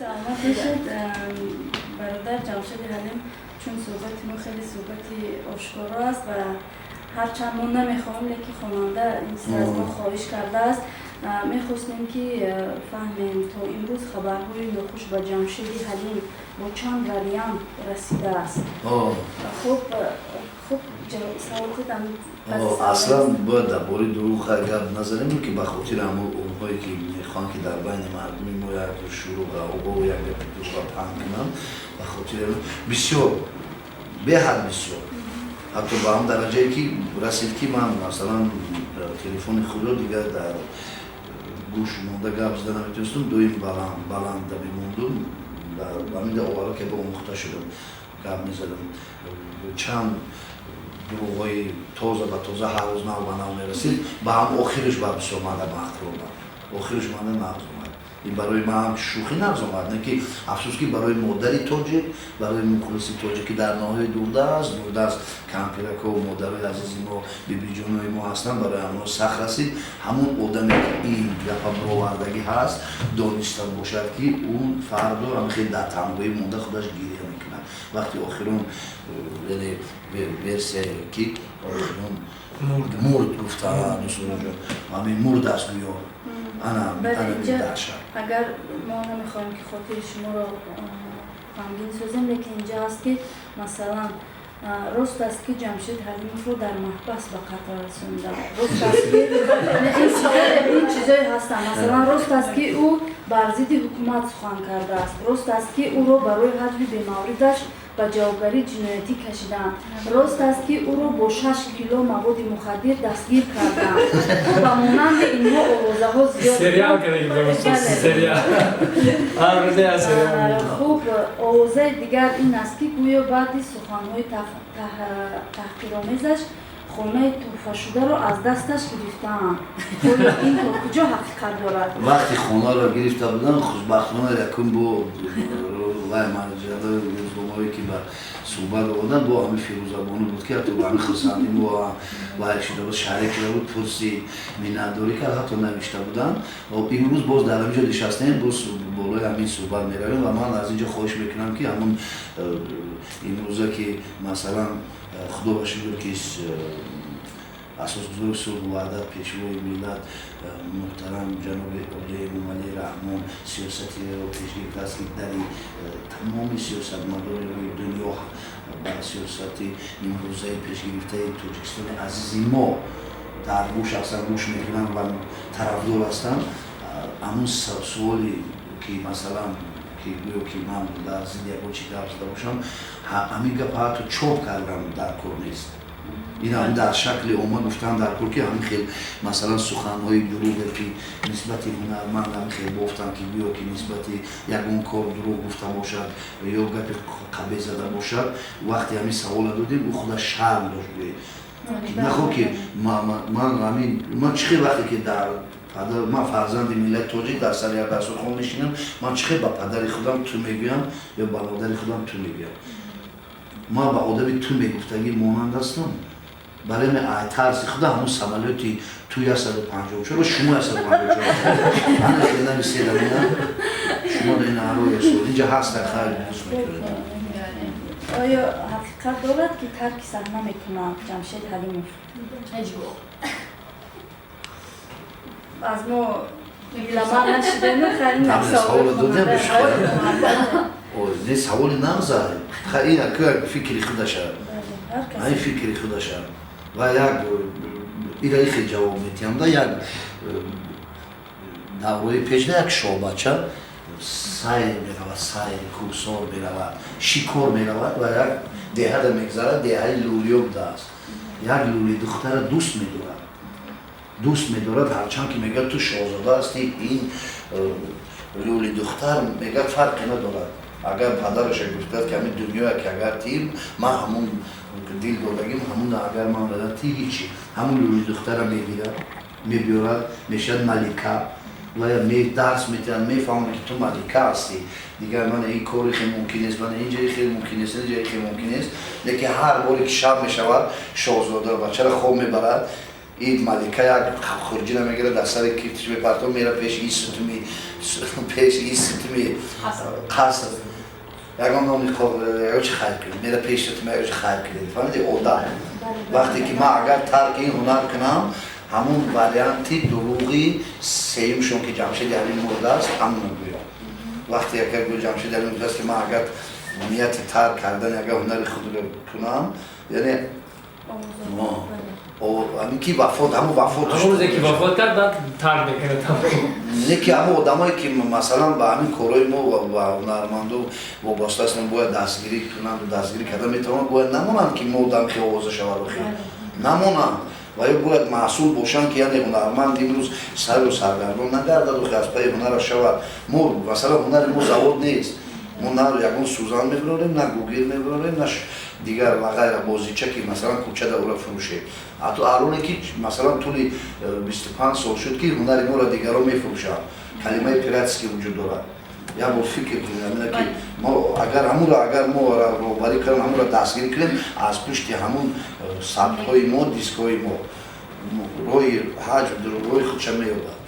Саломат бошед, бародар Ҷамшеди Ҳалим. Чун суҳбати мо хеле суҳбати ошкоро аст ва ҳарчанд мо намехоҳем, лекин хонанда ин чиз аз мо хоҳиш кардааст, мехостем, ки фаҳмем, то имрӯз хабарҳои нохуш ба Ҷамшеди Ҳалим бо чанд вариант расидааст. Хуб, савол. Аслан бояд дар бораи дурӯғ гап назанем, ки ба хотири ҳамон онҳое, ки мехоҳанд, ки дар байни мардуми мо як шуру ғавғо, як гапи дурӯға паҳн кунанд. Ба хотири бисёр, беҳад бисёр, ҳатто ба он дараҷае ки расид, ки ман, масалан, телефони худро дигар дар гӯш монда гап зада наметавонистам, доим баланд баланда мемондум. Ҳамин овара ки омӯхта шудам, гап мезадам. Чанд дурӯғҳои тоза ба тоза ҳар рӯз нав ба нав мерасид. Ба ҳам охириш ба бисёр мада маъқул омад, охириш мада нағз омад. Ин барои ман ҳам шӯхӣ нағз омад, не ки афсӯс, ки барои модари тоҷик, барои мухлиси тоҷик, ки дар ноҳияи дурдаст кампирако, модарои азизи мо, бибиҷонои мо ҳастанд, барои ҳамонҳо сахт расид. Ҳамон одаме, ки ин гапа бировардагӣ ҳаст, дониста бошад, ки ӯ фардо ҳам хел дар танҳоӣ монда худаш гиря мекунад. Вақти охирон, яъне версия, ки охирон мурд гуфта, дӯстоҷон, ҳамин мурд аст гӯё. Агар мо намехоҳем, ки хотири шуморо ғамгин созем, лекин инҷа ҳаст, ки масалан, рост аст, ки Ҷамшед Ҳалимовро дар маҳбас ба қатл расонданд? Рост аст, ки ин чизое ҳастанд? Масалан, рост аст, ки ӯ бар зидди ҳукумат сухан кардааст? Рост аст, ки ӯро барои ҳаҷви бемавридаш ба ҷавобгарии ҷиноятӣ кашиданд? Рост аст, ки ӯро бо 6 кило маводи мухаддир дастгир карданд? Ба монанди инҳо овозаҳо зиёд. Сериал. Хуб, овозаи дигар ин аст, ки гӯё баъди суханҳои таҳқиромезаш хонаи тӯҳфашударо аз дасташ гирифтаанд. Оё ин то куҷо ҳақиқат дорад? Вақти хонаро гирифта буданд, хушбахтона якум бо вай маҷаллаи рӯзномаҳое, ки ба суҳбат омаданд, бо ҳамин Фирӯзабону буд, ки ҳатто ба ҳамин хурсандӣ мо вай шуда буд, шарик шуда буд, пурсид, миннатдорӣ кард, ҳатто навишта буданд. Имрӯз боз дар ҳамин ҷо нишастем, боз болои ҳамин суҳбат меравем ва ман аз ин ҷо хоҳиш мекунам, ки ҳамон имрӯза, ки масалан, худо ба шукр, ки асосгузори сулҳу ваҳдат, пешвои миллат, муҳтарам ҷаноби олии Эмомалӣ Раҳмон сиёсатеро пеш гирифтааст, ки дари тамоми сиёсатмадори рӯи дунё ба сиёсати имрӯзаи пешгирифтаи Тоҷикистони азизи мо дар гӯш ҳастанд, гӯш мекунанд ва тарафдор ҳастанд. Ҳамун суоле, ки масалан, ки гӯё ки ман дар зидди ягон чи гап зада бошам, ҳамин гапа ҳатто чоп кардан дар кор нест. Ин ҳам дар шакли омма гуфтан дар кор, ки ҳамин хел, масалан, суханҳои дурӯғе, ки нисбати ҳунарманд ҳамин хел бофтанд, ки гӯё ки нисбати ягон кор дурӯғ гуфта бошад ё гапи қабеҳ зада бошад. Вақте ҳамин савола додем, ӯ худаш шарм дошт, гӯед нахо, ки ман ҳамин ман чӣ хел, вақте ки дар ман фарзанди миллати тоҷик дар сари як дастурхон мешинам, ман чӣ хел ба падари худам «ту» мегӯям ё ба модари худам «ту» мегӯям? Ман ба одами «ту» мегуфтагӣ монанд ҳастам. Барои тарси худа ҳамун самолёти ту 154 шумо 154 нависедамина шумо дар ин арои инҷа ҳаста, хайр, дӯст мекунед. Оё ҳақиқат дорад, ки тарки саҳна мекунад Ҷамшед Ҳалимов? Ҳеҷ гоҳ. Аз мо гиламан нашидану. Савола додем. Не, саволи нағза. Ин фикри худаша, ин фикри худаша ва як ира хел ҷавоб метиҳам. Да як даврои пешда як шоҳбача сайр меравад, сайри кӯҳсор меравад, шикор меравад ва як деҳада мегзарад, деҳаи лӯлиё будааст. Як лӯли духтара дӯст медорад, дӯст медорад, ҳарчанд ки мегӯяд: «Ту шоҳзода ҳастӣ». Ин лӯли духтар мегӯяд: «Фарқе надорад, агар падараша гуфтад, ки ҳамин дунёя ки агар тим ман ҳамун дил додагим, ҳамун агар ман дадам ти ҳичи». Ҳамун лӯли духтара мегирад, мебиёрад, мешавад малика ва дарс метиҳад, мефаҳмад, ки ту малика ҳастӣ, дигар ман ин кори хел мумкин нест, ман ин ҷои хел мумкин нест, ин ҷои хел мумкин нест. Лекин ҳар боре ки шаб мешавад, шоҳзода бачара хоб мебарад. И малика як хурҷина мегирад, дар сари кифтиш мепартов, мера пеши и сутуми, пеши и сутуми қаср, ягон нони, ягон чи хайр кунед, мера пеши сутуми, ягон чи хайр кунед. Фаҳмиди, одат. Вақте ки ман агар тарки ин ҳунар кунам, ҳамун варианти дурӯғи сеюмшон, ки Ҷамшеди Ҳалим мурдааст, ҳамон гӯям. Вақте яка гӯ Ҷамшеди Ҳалим гуфтааст, ки ман агар нияти тарк кардани агар ҳунари худро кунам, яъне ҳамин ки вафот, ҳамун вафот. Ҳамон рӯзе ки вафот кард, баъд тарк мекунад. Не, ки ҳамон одамое ки, масалан, ба ҳамин корҳои мо ва ҳунарманду вобаста ҳастанд, бояд дастгирӣ кунанд, дастгирӣ карда метавонанд, бояд намонанд, ки мо одам ки овоза шавад, охир намонанд ва ё бояд маъсул бошанд, ки яъне ҳунарманд имрӯз сару саргардон нагардад, охи аз пайи ҳунараш шавад. Мо, масалан, ҳунари мо завод нест. Мо на ягон сӯзан мебирорем, на гугир мебирорем, на дигар ва ғайра, бозича, ки, масалан, кӯчада ӯра фурӯшем. Ҳатто ароне ки, масалан, тӯли 25 сол шуд, ки ҳунари моро дигарон мефурӯшанд, калимаи пиратский вуҷуд дорад. Як бор фикр кунем, ки мо агар ҳамуро, агар мо роҳбарӣ кунем, ҳамуро дастгирӣ кунем, аз пушти ҳамун сабтҳои мо, дискҳои мо роҳи ҳаҷ, роҳи худша меёбад.